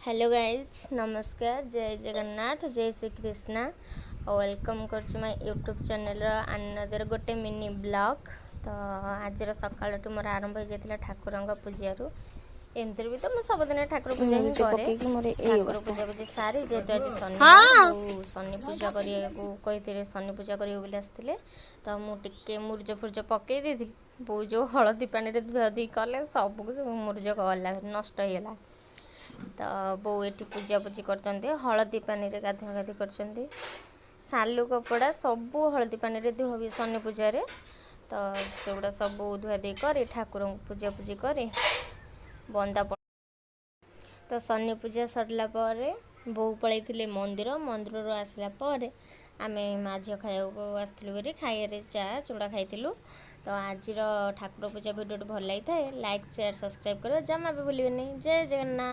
Hello guys, ନମସ୍କାର, ଜୟ ଜଗନ୍ନାଥ, ଜୟ ଶ୍ରୀ କ୍ରିଷ୍ଣା। ଆଉ welcome କରୁଛି ମୋ ୟୁଟ୍ୟୁବ୍ ଚ୍ୟାନେଲ୍ର ଆନଦର ଗୋଟେ ମିନି ବ୍ଲଗ୍। ତ ଆଜିର ସକାଳଠୁ ମୋର ଆରମ୍ଭ ହେଇଯାଇଥିଲା ଠାକୁରଙ୍କ ପୂଜାରୁ। ଏମିତିରେ ବି ତ ମୁଁ ସବୁଦିନ ଠାକୁର ପୂଜା ହିଁ ମୁରୁଜ କରେ। ପକେଇକି ମୋର ଏଇ ଠାକୁର ଅବସ୍ଥା। ପୂଜା ପୂଜି ସାରି, ଯେହେତୁ ଆଜି ଶନିବାର, ବୋଉ ଶନି ପୂଜା କରିବାକୁ କହିଥିଲେ, ଶନି ପୂଜା କରିବେ ବୋଲି ଆସିଥିଲେ। ତ ମୁଁ ଟିକେ ମୁରୁଜ ଫୁରୁଜ ପକେଇ ଦେଇଥିଲି। ବୋଉ ଯେଉଁ ହଳଦୀ ପାଣିରେ ଧୁଆ ଧୁଇ କଲେ, ସବୁକୁ ସବୁ ମୁରୁଜ ଗଲା, ନଷ୍ଟ ହେଇଗଲା। ତ ବୋଉ ଏଠି ପୂଜାପୂଜି କରୁଛନ୍ତି, ହଳଦୀ ପାଣିରେ ଗାଧୁଆ ଗାଧି କରୁଛନ୍ତି। ସାଲୁ କପଡ଼ା ସବୁ ହଳଦୀ ପାଣିରେ ଧୁଆ ହୁଏ ଶନି ପୂଜାରେ। ତ ସେଗୁଡ଼ା ସବୁ ଧୁଆ ଧୁଇ କରି, ଠାକୁରଙ୍କୁ ପୂଜାପୂଜି କରି ବନ୍ଦା। ତ ଶନି ପୂଜା ସରିଲା ପରେ ବୋଉ ପଳେଇଥିଲେ ମନ୍ଦିର। ମନ୍ଦିରରୁ ଆସିଲା ପରେ ଆମେ ମା ଝିଅ ଖାଇବାକୁ ଆସିଥିଲୁ ବୋଲି ଖାଇବାରେ ଚା ଚୁଡ଼ା ଖାଇଥିଲୁ। ତ ଆଜିର ଠାକୁର ପୂଜା ଭିଡ଼ିଓଟି ଭଲ ଲାଗିଥାଏ, ଲାଇକ୍, ସେୟାର, ସବସ୍କ୍ରାଇବ୍ କରିବା ଜମା ବି ଭୁଲିବେନି। ଜୟ ଜଗନ୍ନାଥ।